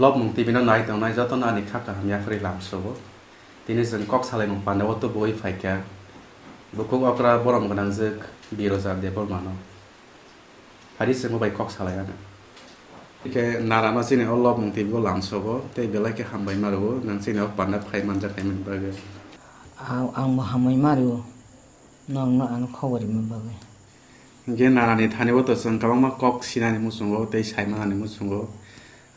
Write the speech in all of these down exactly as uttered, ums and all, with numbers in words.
Topmung T V no nai tongnai jotono ani kha kaham yaphari lamsogo. Tini chwng kok salaimung pandao tubuwi phaikha bukhuk okra borom gwnangjwk Biroja Debbarmano. Phari chwngbo bai kok salai ano. Hwnkhe narano chini o Lopmung T V o lamsogo tei belai khe hambai ma rwo nwng chini o panda phai manjak hai mani bagwi. Ang, angbo hambai ma rwo. Nokno ano khobor rwna bagwi. Hwnkhe narani thani o to chwng kwbangma kok sinani muchungo tei saimanani muchungo.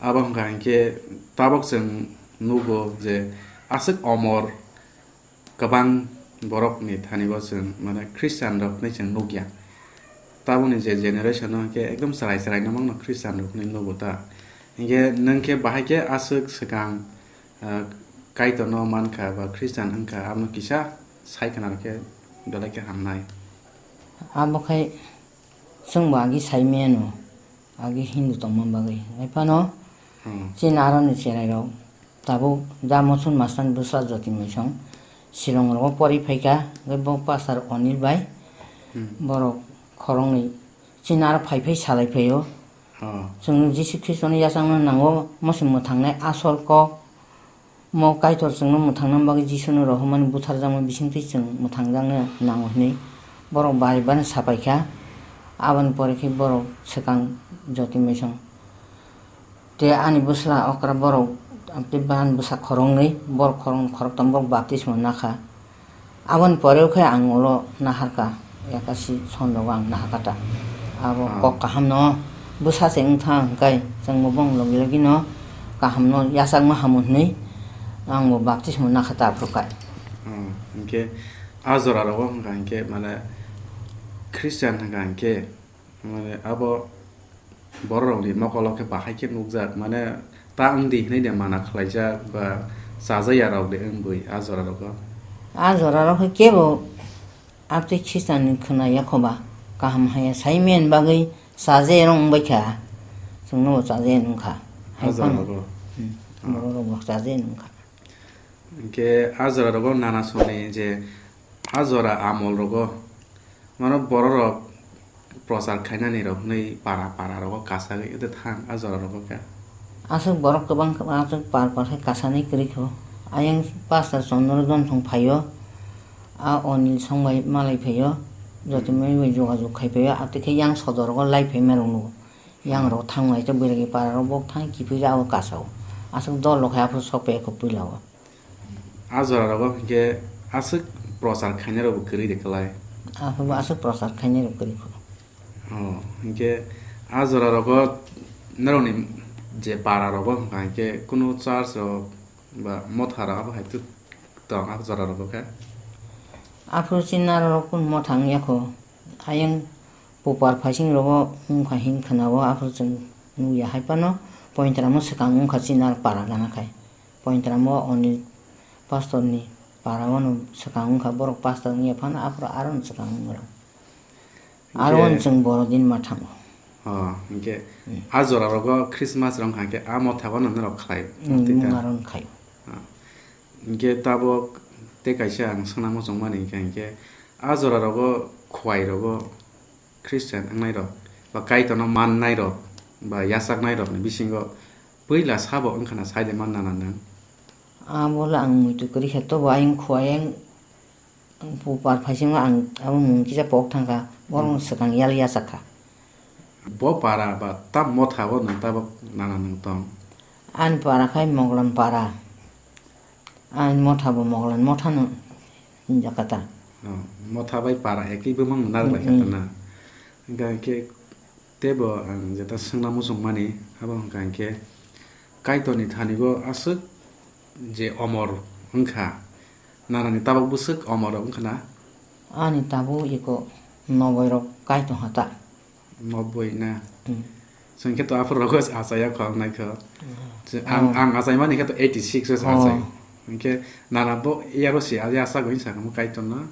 Abo hwnkha hinkhe tabok chwng nugo je aswk omor kwbang borokni thani o chwng mane Christian rok hinwi chwng nukya. Taboni je generation o hinkhe ekdom chwrai chwrai no mangno Christian rok hinwi nugo ta. Hinkhe nwng khe bahai khe aswk swkang ah, Kaitorno mankha ba Christian wngkha, abono kisa sai khna rw khe belai khe hamnai. Abo khai chwngbo agi sai mano, agi Hindu tongma bagwi. Haiphano Hmm. Chini aroni cherai rok tabuk da Mochun Mastan bwsa Jyoti Moisong Shillong rogo pori phaikha, hwnkhe bo pastor Onil bai Hmm. borok khoroknwi chini aro phai phai salai phaio. Oh. Chwng Jisu Khristoni yachakno nango, mosong mwthangnai asol kok. Mo Kaitor chwngno mwthangna bagwi Jisuni rohormani butharjakma bisingtwi chwng mwthangjakna nango hwnwi borok bari bari sapai kha. Aboni pore khe borok swkang Jyoti Moisong tei ani bwsla okra borok tei ani bwsa khoroknwi, borok khoroknwi khoroktham borok baptisma nakha. Aboni pore khe ang ulo naharkha, ekasi sondogo ang naharkha ta. Abo Ah. kok kahamno bwsa se wngtha hwnkhe chwngbo bong logi logi no kahamno yachakma hamu hwnwi angbo baptisma nakha ta aphuru kai. Hmm, hinkhe a jora rogo hwnkha hinkhe mane Christian hwnkha hinkhe mane abo borok rokni mokolo khe bahai khe nukjak, mane ta wngdi hinwi de mana khlaijak ba chajaya rok de wngwi a jora rogo. A jora rok khe kebo abtwi Khristanni khwna yakhoba kaham haya sai men bagwi chajaya rok wngbai kha, chwngno bo chajaya wngkha. A jora rogo. Hmm, Ah. borok rok bo chajaya wngkha. Hinkhe a jora rogo nana songni je a jora amol rogo mano borok rok prochar khainani rok hwnwi para para rogo kasagwi ede thang a jora rogo khe. Aswk borok kwbang kwbang aswk par par khe kasani kwrwi kho. Ayang pastor Chandra Johnson phaio, a Onil song bai malai phaio, joto Hmm. mai bai jogajog khai phaio, atwi khe yang sodor rogo lai phai ma rok nugo. Yang rok thang lai tei bwrwi para rok bok thang kiphilwi abo kasao. Aswk dol rok hai aphuru sok paiya kho puila o. A jora rogo hinkhe aswk prochar khainai rok bo kwrwi de kwlai. Aphuru aswk prochar khainai rok kwrwi kho. Oh, hinkhe a jora rogo norokni je para rogo hwnkha hinkhe kunu church rok ba motha rok abo hai tong a jora rogo khe. Aphuru chini aro rok kunu motha wngya kho. Ayang Bupar phaising rogo wngkha hin khwnao, aphuru chwng nukya hai phano pointramo swkang wngkha chini aro para gana khai. Pointramo Onil pastor ni para o no swkang wngkha, borok pastor wngya phano aphuru aro no swkang wngwi rw. Aro Hinkhe- no chwng boro din ma thango. Oh, hinkhe Hmm. a jora rogo Christmas rok wngkha hinkhe a motha o no norok khlai. Hmm, Tei ta- nwng aro no khai. Ah. Hinkhe tabok tei kaisa ang swngna muchungmani hinkhe, hinkhe a jora rogo khwai rogo Christian wngnai rok ba Kaitorno mannai rok ba yachaknai rokni bisingo puila sabo wngkhana saide man nana nwng? Abo le ang muitu kwrwi kha, tobo ayang khwai ayang bupar phaisingo ang abo mung kisa pok thangkha, borok Hmm. swkang yal yachak kha. Bo para ba ta motha o nwng tabok nana nwng tong? Ani para khai Moglan para. Ani motha bo Moglan motha no hinjakha ta. Oh, motha bai para ekhi bumung narwk lai kha ta na. Hwnkha hinkhe teibo ang jeta swngna muchungmani abo hwnkha hinkhe Kaitorni thani o aswk je omor wngkha, nanani tabuk bwswk omor wngkha na? Ani tabuk iko noboi rok kai tongkha ta. Noboi na. Hmm. Chwng khe to aphuru rogo achai ya kho, ang nai kho. Hmm. Chwng, ang, Oh. ang achai mani khe to eighty six o Oh. achai. Hinkhe nana bo yaro si aja asa goi sa kamo Kaitor no.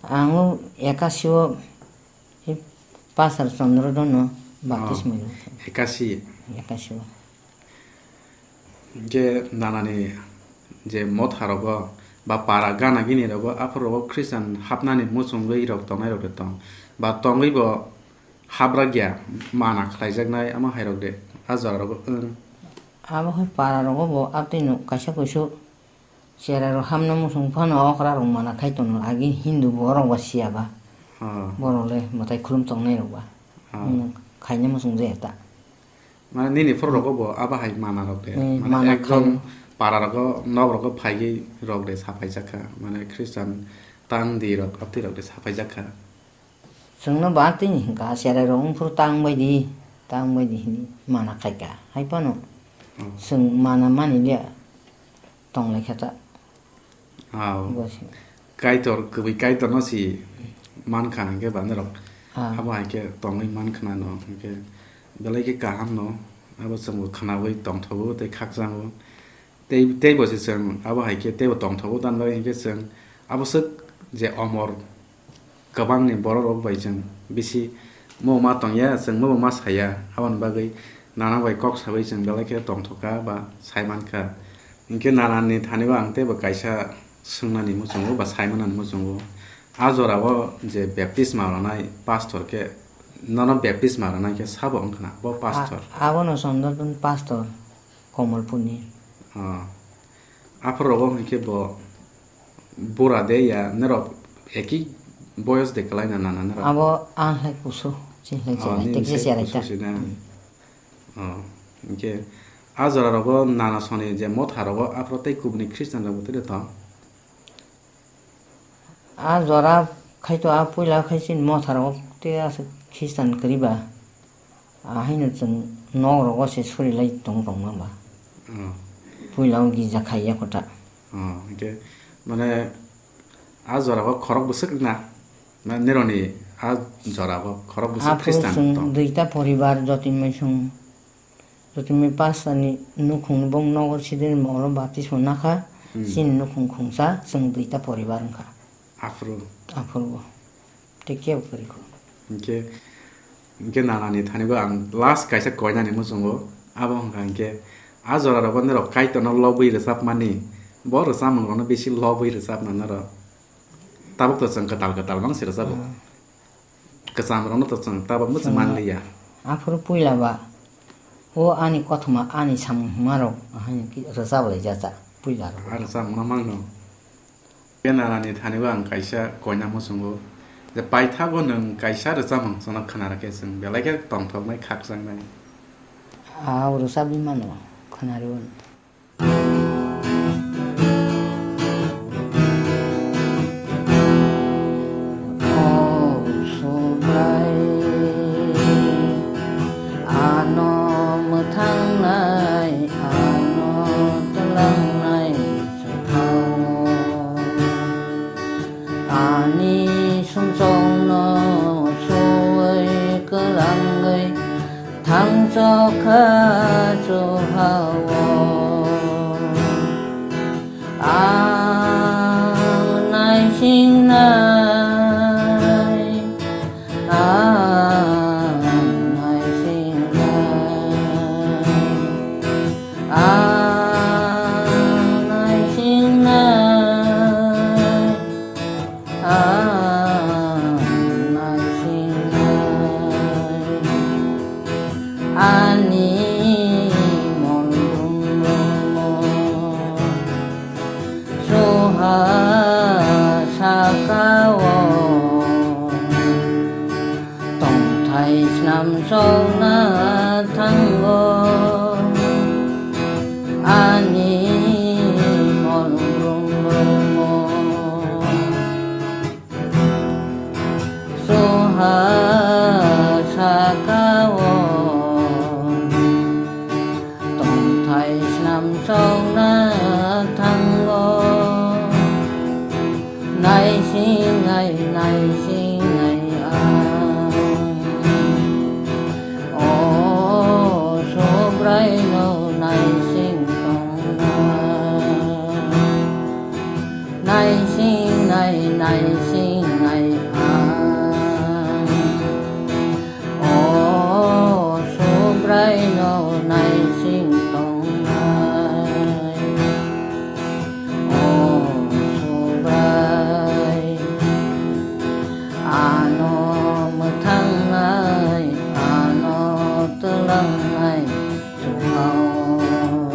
Ang o ekasi o, e, Pastor Chandra Dono baptisma Oh. rw. Ekasi. Ekasi o. Hinkhe nanani je motha rogo ba para gana gini rogo aphuru rogo Christian hapnani muchungwi rok tongnai rok de tong. Ba tongwi bo habrak ya mana khlaijaknai ama hai rok de a jora rogo wng. Abo hai para rogo bo abtwi no kaisa kuisu cherai rok hamna muchung phano okra rok mana khai tono agi Hindu borok ba siya ba. Ha. Borok le mwtai khulum tongnai rok ba. Ha. Hmm, khaina muchung jaya ta. Mane nini phoro rogo bo abo hai mana rok de. Hmm, mane mana ekdom khai. Para rogo nok rogo phaigwi rok de saphai jakha. Mane Christian tang di rok abtwi rok de saphai jakha. Chwngno ba tini hwnkha, cherai rok wngphuru tang bai di, tang bai di hinwi mana khaika. Hai phano Oh. Chwng mana mani liya tong lai kha ta. Oh. Bo se. Kaitor, kwbwi Kaitor no si mankha hwnkhe ba norok. Ah. Abo hai khe tongwi mankha no hwnkhe belai khe kaham no abo chwngbo khnaui tongthogo tei khakchangbo. Tei, teibo se chwng abo hai khe teibo tongthogo dan bai hwnkhe chwng abo swk je omor kwbangni borok rok bai chwng bisi mo ma tongya, chwng mo ma saya, aboni bagwi nana bai kok saui chwng belai khe tongthokha ba sai mankha. Hinkhe nana ni thani o ang teibo kaisa swngnani muchungo ba sai manani muchungo, a jora o je baptisma rwnai pastor khe nono baptisma rwnai khe sabo wngkhna bo pastor? A-, abono Chondon pastor. Komolpurni. Ah. Aphuru rogo hwnkhe bo bura de ya, norok eki boyos de kwlaina nana norok? Abo ang hai kusu, chini hai Oh, chini nini tei se cherai kusu ta. Sina. Hmm. Oh, hwnkhe a jora rogo nana soni je motha rogo aphuru tei kubuni Christian rok bo tei de tong? A jora khai to a puila khai chini motha rok tei aswk Christian kwrwi ba. Ahaino chwng nok rogo se suri lai tong tong ma ba. Oh. Puila o gija khai ya kota. Oh, hwnkhe mane a jora o khorok bwswk na? Na nironi a jora o khorok bwswk Aphuru Christian chwng tong? Duita poribar jotoni mai chwng Jotoni mai pastor ni nukhung ni bong nogo sidin oro baptisma nakha, Hmm. Chini nukhung khungsa, chwng duita poribar wngkha. Aphuru. Aphuru bo. Tei kebo kwrwi kho. Hinkhe, hinkhe nanani thani bo ang last kaisa koinani muchungo, abo wngkha hinkhe, a jora rogo norok Kaitorno lobwi rwchapmani, bo rwchapmung rokno bisi lobwi rwchapna norok. Tabuk to chwng kwtal kwtal bangsi rwchabo. Hmm. Kwcham rokno to chwng tabuk muchung Chwng manliya. Aphuru puila ba, o ani kothoma ani samung hwnma rok, ahai ki rwchap lai jacha puila rok. A rwchapmung no mangno. Bia narani thani bo ang kaisa koina muchungo. Je paithago nwng kaisa rwchapmung chwngno khna rwkhe chwng belai khe tongthoknai khakchangmani. A rwchapwi mano khna rw. O Subrai, ano mwthangnai, ano twlangnai chwthao. Ani sumsokno suwi kwlangwi thangchokha chuhao. Ang naisingnai, ang naisingnai, ang naisingnai. Ang naisingnai ani mon brum brum o, soha saka o. Tongthai snam sokna thango ani mol brum brum o. Soha saka o. Tongthai snam sokna thango, naisingnai, naisingnai ang. O Subraino naising tongnai, naisingnai, naisingnai ang. O Subraino naising tongnai. O Subrai, ano mwthangnai, ano twlangnai, chwngao.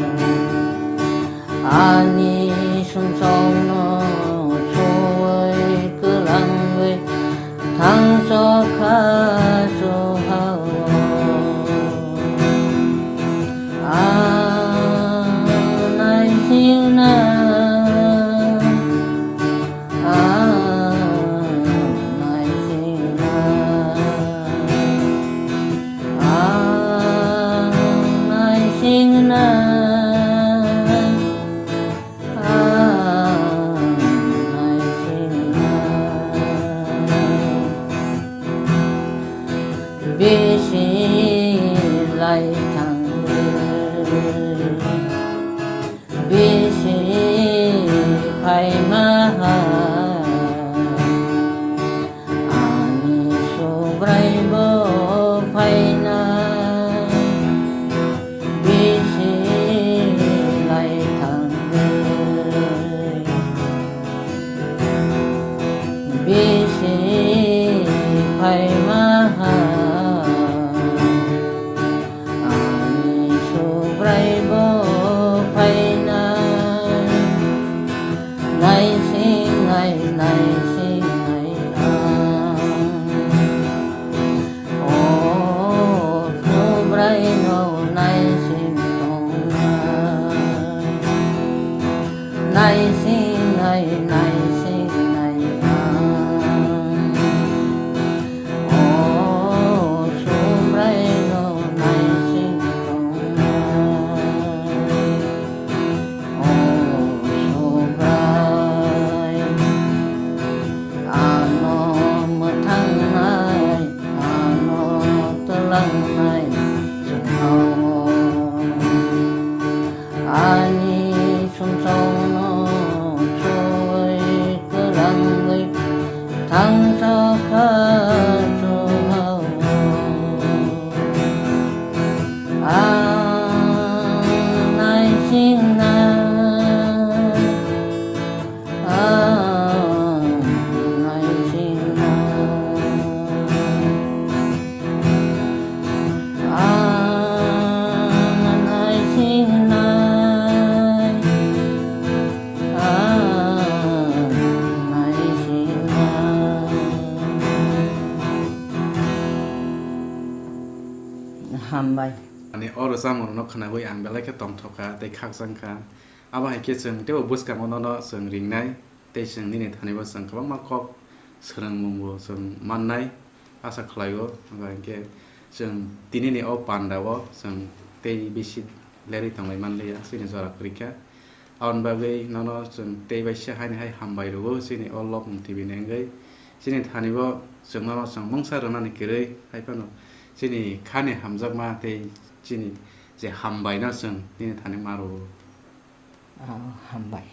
Phaima ha, ani Subrai bo phainai, naisingnai, naisingnai ang. O Subrai no naising tongnai. Naisingnai, naisingnai ang. O Subraino naising tongnai. O Subrai, ano mwthangnai, ano twlangnai chwngno. Ani sumsokno soi kwrwngwi thangsakha chuhao. Ang naisingnai, ang naisingnai. Ang naisingnai, ang naisingnai. Hambai. Ani o rwchapmung rokno khwnawi ang belai khe tongthok kha tei khakchang kha. Abo hai khe chwng teibo bwskango nono chwng ringnai. Tei chwng nini thani bo chwng kwbangma kok swrwngmung bo chwng mannai, asa khlaio. Hwnba hinkhe chwng tinini o panda o chwng tei bisi lerwi tonglai manliya, chini jora kwrwi kha. Aboni bagwi nono chwng tei bai se haini hai hambai rwo chini o Lokmung T V ni wngwi. Chini thani bo chwng nono chwng mungsa rwnani kwrwi, hai phano chini khani hamjakma tei chini je hambai no chwng nini thani ma rwo. Ah, hambai.